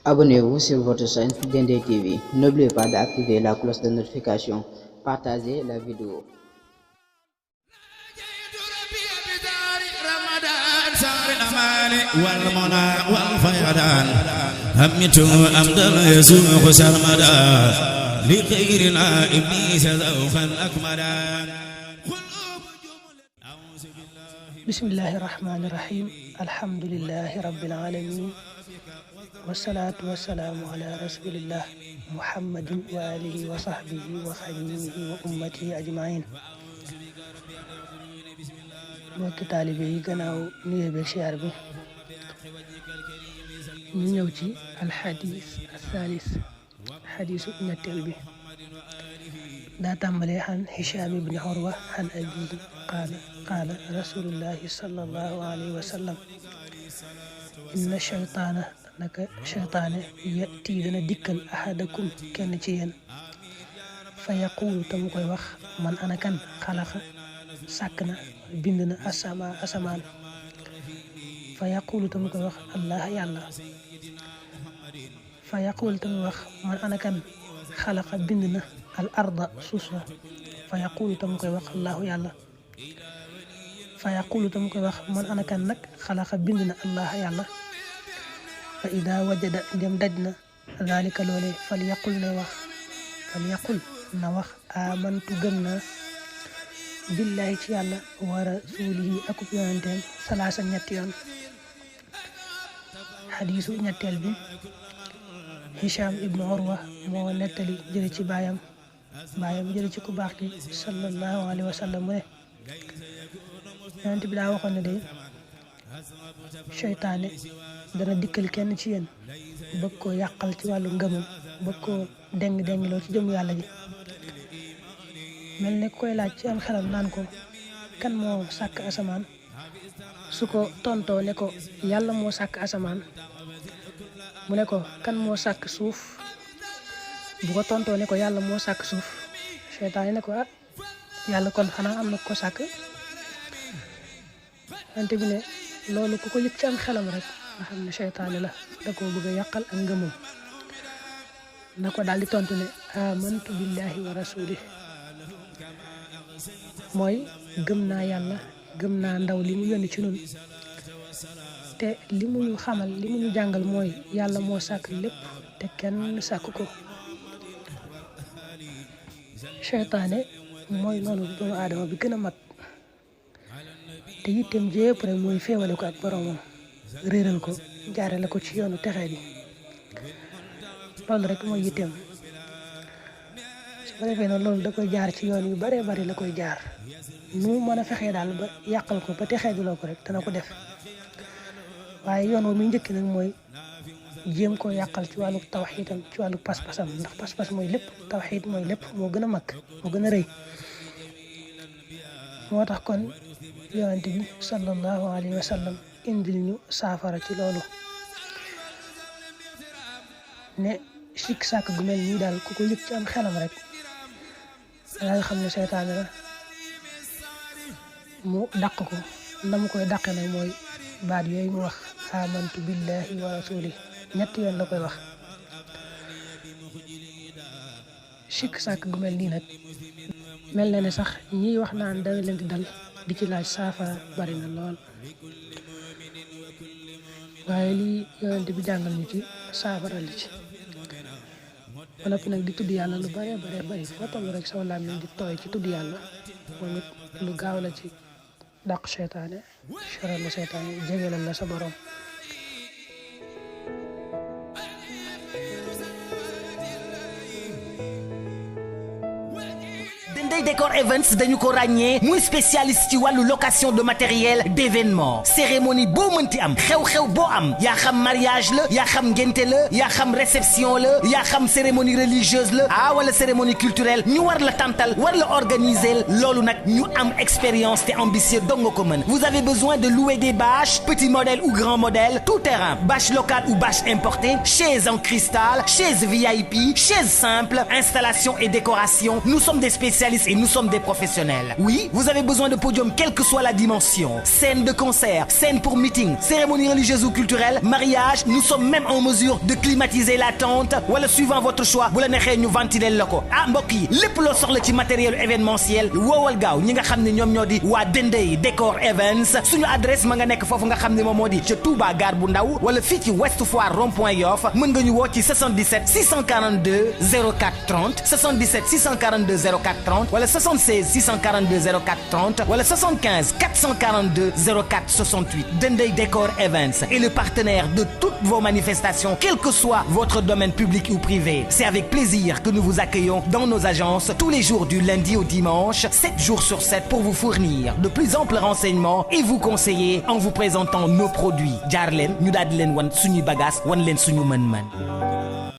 Abonnez-vous sur votre chaîne Dendey TV. N'oubliez pas d'activer la cloche de notification. Partagez la vidéo. والمنى والفيضان همت أمدا يسوق سرمدا لغيرنا إبليس ذوقا أكمدا. بسم الله الرحمن الرحيم الحمد لله رب العالمين والصلاة والسلام على رسول الله محمد وآله وصحبه وخديمه وأمته أجمعين. mbokki taalibe yi gannaaw nuyoo beeg siyaar bi ñu ñëw ci alxadis asalis xadisu ñetteel bi daa tàmbalee xan Hicham ibni Urwa xan abihi qaala rasulullahi sallallahu alayhi wa sallam inna cheytaana naka cheytaane yati dana dikkal ahadakum kenn ci yéen fa yaquulu te mu koy wax man ana kan xalaqa sàkk na bind na asamaan fa yaqulu tamu koy wax allah yàlla fa yaqulu tamu wax man ana kan xalaqa bind na al arda suuf sa fa yaqulu tamu koy wax allahu yàlla fa yaqulu tamu koy wax man ana kan nag xalaqa bind na allah yàlla fa ida wajada ndem daj na dalika loolee fal yaqul na wax amantu gëm naa billahi ci yàlla wa rasulihi akub yonenteem salaasa ñetti yoon. xadiisu ñetteel bi Hicham ibnu Urwa moo nettali jële ci baayam jële ci ku baax ki sallallahu alayhi wa sallam mu ne yonent bi daa waxoon ne de seytaane dana dikkal kenn ci yéen bëgg koo yàqal ci wàllu ngëmam bëgg koo deng loo ci jëm yàlla ji mel ne koy laaj ci am xelam naan ko kan moo sàkk asamaan su ko tontoo ne ko yàlla moo sàkk asamaan mu ne ko kan moo sàkk suuf bu ko tontoo ne ko yàlla moo sàkk suuf seytaane ne ko yàlla kon xanaa am na ko sàkk wante bi ne loolu ku ko yëg ci am xelam rek nga xam ne seytaane la da koo bëgg a yàqal ak ngëmam na ko daal di tontu ne amantu billahi wa rasulih mooy gëm naa yàlla gëm naa ndaw li mu yónni ci ñun te li mu ñu xamal li mu ñu jàngal mooy yàlla moo sàkk lépp te kenn sàkk ko. seytaane mooy noonu doomu aadama bi gën a mag te yitteem jépp rek mooy féewale ko ak boroomam réeral ko jaarale ko ci yoonu texee bi loolu rek mooy yitteem. su ko defee noonu loolu da koy jaar ci yoon yu baree bari la koy jaar nu mën a fexee daal ba yàqal ko ba texee du la ko rek dana ko def waaye yoon woo muy njëkk nag mooy jéem koo yàqal ci wàllu tawxiidam ci wàllu pas-pasam ndax pas-pas mooy lépp tawxiid mooy lépp moo gën a mag moo gën a rëy. moo tax kon yonent bi sallallahu alayhi wa sallam indil ñu saafara ci loolu ne sikk sàkk gu mel nii daal ku ko yëg ci am xelam rek da nga xam ne seytaane la mu dàq ko na mu koy dàqe nag mooy baat yooyu mu wax amantu billahi wa rasuli ñetti yoon la koy wax. sikk sàkk gu mel nii nag mel na ne sax ñiy wax naan dana leen di dal di ci laaj saafara bari na lool waaye lii yonent bi jàngal ñu ci saafara li ci ba noppi nag di tudd yàlla lu bare bari foo toll rek sama làmmiñ di tooy ci tudd yàlla moom it lu gaaw la ci dàq seytaane soral la seytaane jegelal la sa borom. Dendey Décor Events dañu ko ràññee muy spécialiste ci wàllu location de matériel d'événement cérémonie boo mënti am xew-xew boo am yaa xam mariage la yaa xam ngénte la yaa xam réception la yaa xam cérémonie religieuse la wala cérémonie culturelle ñu war la tàntal war la organiser loolu nag ñu am expérience te ambitieux dong nga ko mën. Vous avez besoin de louer des bâches petits modèles ou grands modèles tout terrain bâche locale ou bâche importée chaises en cristal chaises VIP chaises simples installation et décoration nous sommes des spécialistes service et nous sommes des professionnels. Oui, vous avez besoin de podium quelle que soit la dimension. Scène de concert, scène pour meeting, cérémonie religieuse ou culturelle, mariage, nous sommes même en mesure de climatiser la tente. Voilà, suivant votre choix, bu la neexee ñu ventiler la ko. Ah mbokk yi, lépp loo soxla ci matériel événementiel woowal gaaw ñi nga xam ne ñoom ñoo di waa Dendey Décor Events. Suñu adresse ma nga nekk foofu nga xam ne moom moo di ca Touba Gare bu Ndaw wala fii ci Ouest Foire rond-point Yoff. Mën nga ñu woo ci 77 642 04 30 77 642 04 30 wala 76 642 04 30 wala 75 442 04 68. Dendey Décor Events est le partenaire de toutes vos manifestations, quel que soit votre domaine public ou privé. C'est avec plaisir que nous vous accueillons dans nos agences tous les jours du lundi au dimanche, 7 jours sur 7 pour vous fournir de plus amples renseignements et vous conseiller en vous présentant nos produits. Jaar leen ñu daal di leen wan suñuy bagages wan leen suñu mën-mën.